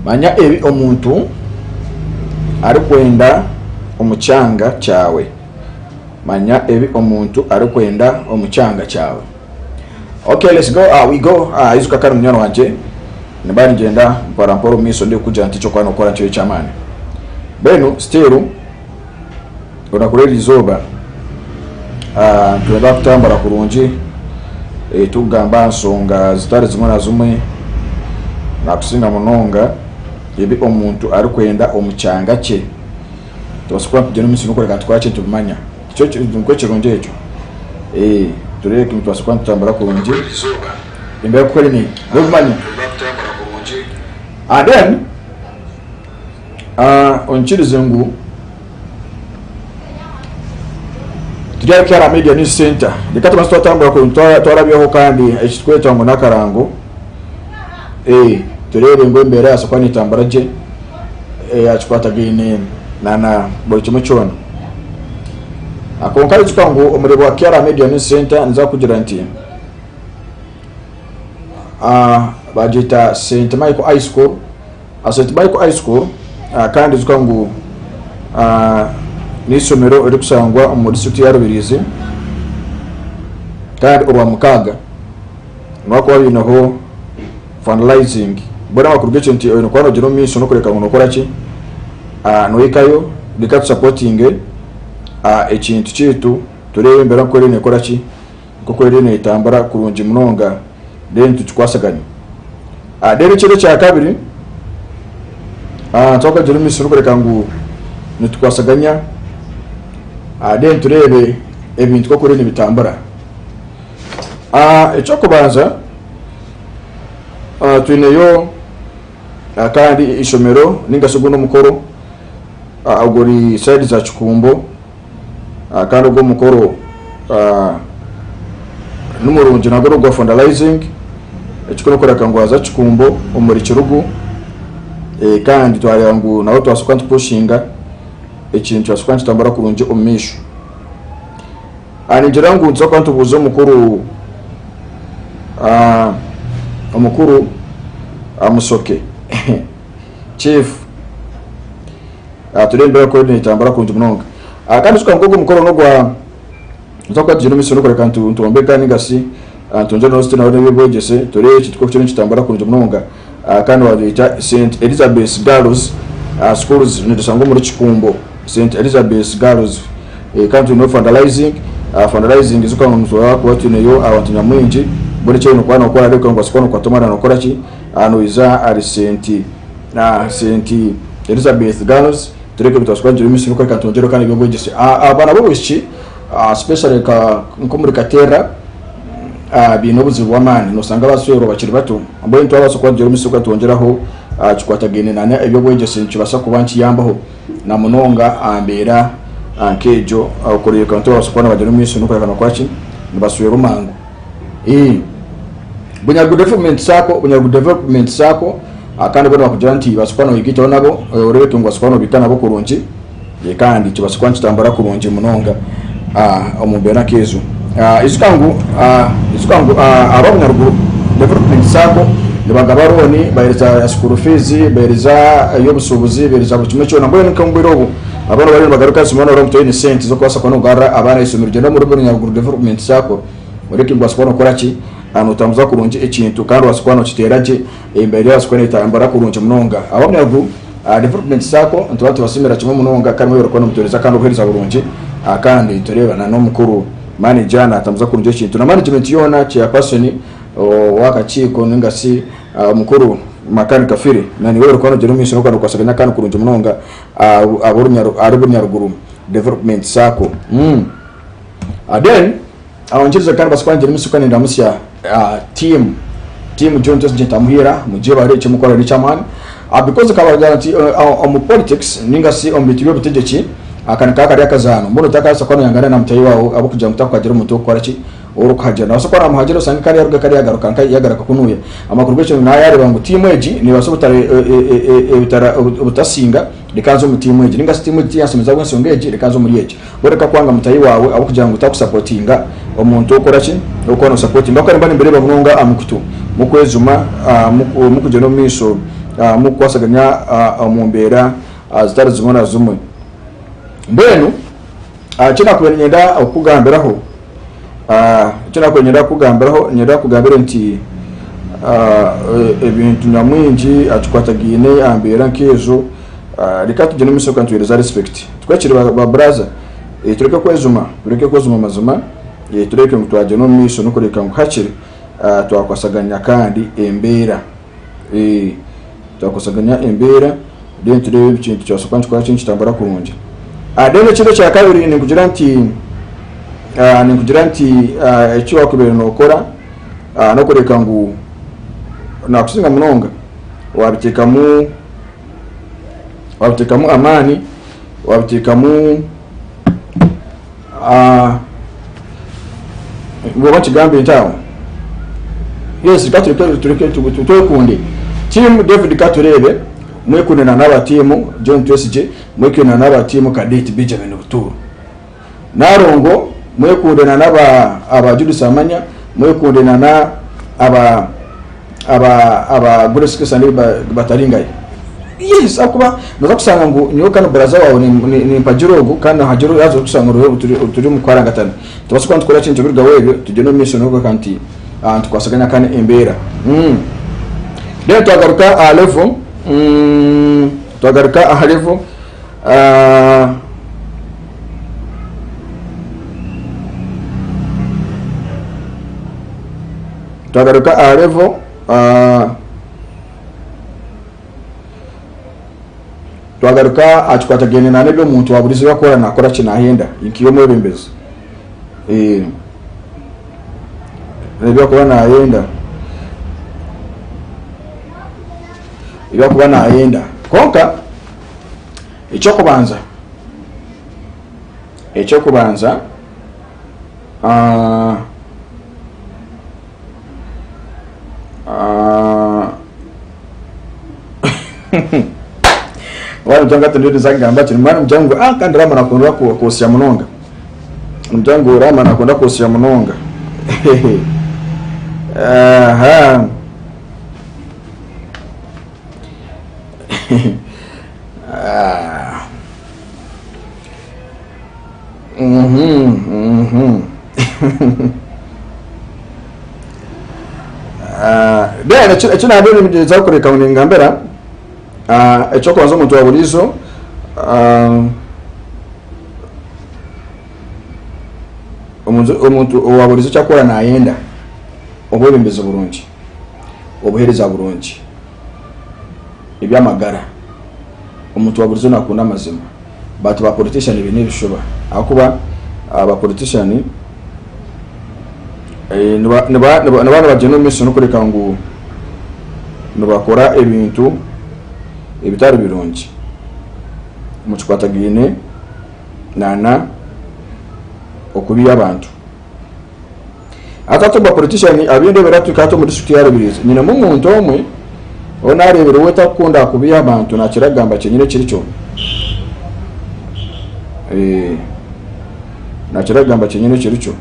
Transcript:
Manya ebi omuntu arikwenda omu kyanga kyawe. Manya ebi omuntu arikwenda omu kyanga kyawe. Ok let's go, ah we go, ah ijuka kare munywani wangye nimba ningyenda mpora mpora omu maisho ndikukugira nti eky'okuba nokora nikyo eky'amaani. Mbwenu still orunaku rw'eri izooba ah nitwenda kutambura kurungi eh, tukugamba aha nshonga zitari zimwe na zimwe nakusinga munonga ebi omuntu arikwenda omu kyanga kye. Tubaasa kuba nitugyenda omu maisho n'okureka nitukoora ki nitubimanya. Nikyo nikwo kirungi ekyo. Eh, tureebe ngu nitubaasa kuba nitutambura kurungi embeera ku eri n'obimanya. And then ah, onyikirize ngu turi ahari Kyara Media News Center. Reka tubanze twatambura kurungi twarabyaho kandi ekitwetwa ngu n'akarango. Eh, tureebe ngu embeera yabaasa kuba neetambura gye eh, akikwatagaine na na buri kimwe kyona. Ah, Kwonka ijuka ngu omureebi wa Kyara Media News Center niza kukugira nti ah, bagyeta St Michael High School. Ah, St Michael High School ah, kandi ijuka ngu ah, n'eishomero erikushangwa omu disiturikiti ya Rubirizi kandi orwamukaaga nibakuba baineho fundraising. Mbwenu amakuru g'ekyo nti oine kuba nogyenda omu maisho n'okureka ngu nokora ki, nohikayo reka tusapotinge ekintu kyaitu tureebe embeera nkoku eriyo nekora ki, nkoku eriyo netambura kurungi munonga then tukikwasaganye. Then ekindi ekyakabiri, nituba twagyenda omu maisho n'okureka ngu nitukwasaganya then tureebe ebintu nkoku biriyo nibitambura. Eky'okubanza twineyo kandi eishomero ninga shi ogundi omukoro oguri sayidi za Kikumbo kandi ogu omukoro nimurungi nagwo nogwa fundraising ekirikworeka ngu waaza Kikumbo omuri Kirugu kandi twareeba ngu nabwo tubaasa kuba nitupushinga ekintu kibaase kuba nikitambura kurungi omu maisho. Ningira ngu nituza kuba nitubuuza omukuru omukuru Musoke chief tureebe embeera ku eriyo netambura kurungi munonga. Kandi ijuka ngu ogu omukoro nogwa nituza kuba tugyenda omu maisho n'okureka ngu nitwombeka ninga shi nitwongyera n'eby'obwegyese tureebe ekintu ku kiriyo nikitambura kurungi munonga. Kandi wagyeta St Elizabeth Girls Schools nitushanga omuri Kikumbo St Elizabeth Girls kandi twineyo fundraising, fundraising ijuka ngu nituba kuba twineyo abantu nyamwingi mbwenu eki oine kuba nokora reeba ngu kuba nokwata omwanya nokora ki noija ahari St St Elizabeth Girls tureebe nitubaasa kuba nitugira omumaisho reka twongyereho kandi eby'obwegyese. Abaana b'obwishiki especially nk'omuri Katerra baine obuzibu bw'amaani noshanga bashwerwa bakiri bato. Mbwenu twabaasa kuba nitugira omugisha twongyeraho aha kikwatagaine na eby'obwegyese nikibaasa kuba nikiyambaho na munonga aha mbeera nk'egyo okureebeka ngu tibabaasa kuba nibagyenda omu maisho n'okureebeka nibakora ki nibashwerwa mangu. Bunyaruguru Development Sacco Bunyaruguru Development Sacco kandi bo nibakugira nti baasa kuba noyegaitaho nabo oreebeke ngu baasa kuba nobiika nabo kurungi kandi kibaasa kuba nikitambura kurungi munonga omu mbeera nk'ezo. Ijuka ngu ijuka ngu aba Bunyaruguru Development Sacco nibagaba looni, baheereza school fees, baheereza ey'obushuubuzi, baheereza buri kimwe kyona. Mbwenu nk'omu bwire obu abaana bariyo nibagaruka aha ishomero noreeba ngu toine sente z'okubaasa kuba nogarura abaana aha ishomero, gyenda omuri Bunyaruguru Development Sacco oreebe ngu obaasa kuba nokora ki, notambuza kurungi ekintu kandi obaasa kuba nokiteera gye embeera ebaasa kuba netambura kurungi munonga. Aba Bunyaruguru Development Sacco nituba nitubasiimira kimwe munonga kandi mwebare kuba nimutuheereza kandi obuheereza burungi kandi nitureeba na n'omukuru manager natambuza kurungi ekintu na management yoona chairperson ow'akakiiko ninga shi omukuru Makani Kafire na niiwe orikuba nogyenda omu maisho n'okuba nokwasaganya kandi kurungi munonga ahari Bunyaruguru Development Sacco. Then Aho nkirize kandi baasa kuba nigira emitsyo kandi nindamutsya team team John Twesigye Ntamuhiira mugyebare eki mukora nekyamaani because nkabagira nti omu politics ninga shi omu bintu byobutegyeki aka nikaba kari akazaano mbwenu otakabaasa kuba noyangana na mutaahi waawe ahabw'okugira ngu takuhagira omuntu ow'okukora ki orikuhagira nobaasa kuba namuhagira oshange kare yaruga kare yagaruka nka yagaruka kunuya amakuru g'ekyo ngu nayareeba ngu tiimu egi nebaasa obutasinga reka nze omu tiimu egi ninga shi tiimu egi tiyanshemeza ahabw'enshonga egi reka nze omuri egi. Oreka kwanga mutahi waawe ahabw'okugira ngu takusapotinga omuntu okora ki? Orikuba nosapotinga. Ahabw'okuba nimba nimbireeba munonga aha mikutu mukwejuma, mukugyenda omu maisho. mukukwasaganya omu mbeera zitari zimwe na zimwe. Mbwenu eki nakubaire niinyenda kukugambiraho, eki nakubaire niinyenda kukugambiraho, niinyenda kukugambira nti ebintu nyamwingi kikwatagaine aha mbeera nk'ezo, reka tugyende omu maisho nituheereza respect. Twekire ba buraza, tureke kwejuma, tureke kwejuma mazima, tureke ngu twagyenda omu maisho n'okureebeka ngu hakiri twakwasaganya kandi embeera. Twakwasaganya embeera then tureebe ekintu kibaasa kuba nikikora ki nikitambura kurungi. Then ekindi ekyakabiri ninkugira nti ninkugira nti eki wakubaire nokora n'okureka ngu nakusinga munonga wabiteekamu wabiteekamu amaani wabiteekamu Oba nkigambe nta aho? Yes, reka tureke tureke twekunde. Team David Katureebe mwekunde na n'aba team John Twesigye mwekunde na n'aba team Cadet Benjamin Buturo. Nalongo mwekunde na n'aba aba Judith Amanya mwekunde na na aba aba aba Grace Kesande Bataringaye. Yes, ahakuba noza kushanga ngu nyowe kanu buraza waawe nimpagira ogu kandi nahagira ogu haza orikushanga ngu turi omu kuharangatana. Nitubaasa kuba nitukora ki nitubirugaho ebyo tugyende omu maisho n'okugaruka nti nitukwasaganya kandi embeera. Then twagaruka aha level, twagaruka aha level twagaruka aha level Twagaruka aha kikwatagaine na n'ebi omuntu wa buriijo arikukora nakora ki nahenda nka iwe omwebembezi ebi arikuba nayenda ebi arikuba nayenda kwonka eky'okubanza eky'okubanza Mwana muto hati ndiyo ninza kugamba ki, mwana muto ngu ah kandi Rama nakunda kwosya munonga, nimugira ngu Rama nakunda kwosya munonga aha Then eki naabaire ningyeza kureka ngu ningambira, eky'okubanza omuntu wa buriijo, omuntu owa buriijo eki arikukora naayenda obwebembezi burungi, obuheereza burungi, eby'amagara, omuntu wa buriijo naakunda amazima. But ba politician baine ebishuba ahakuba aba politician niba nibagyenda omu maisho n'okureka ngu nibakora ebintu ebitari birungi omu kikwatagaine nana okubiiha abantu. Hati hati omu ba politician abu ndeebera hati hati omu district ya Rubirizi nyinemu omuntu omwe ou naareebire we tarikukunda kubiiha abantu naakira kugamba kyenyine ekiri kyo. Naakira kugamba kyenyine ekiri kyo.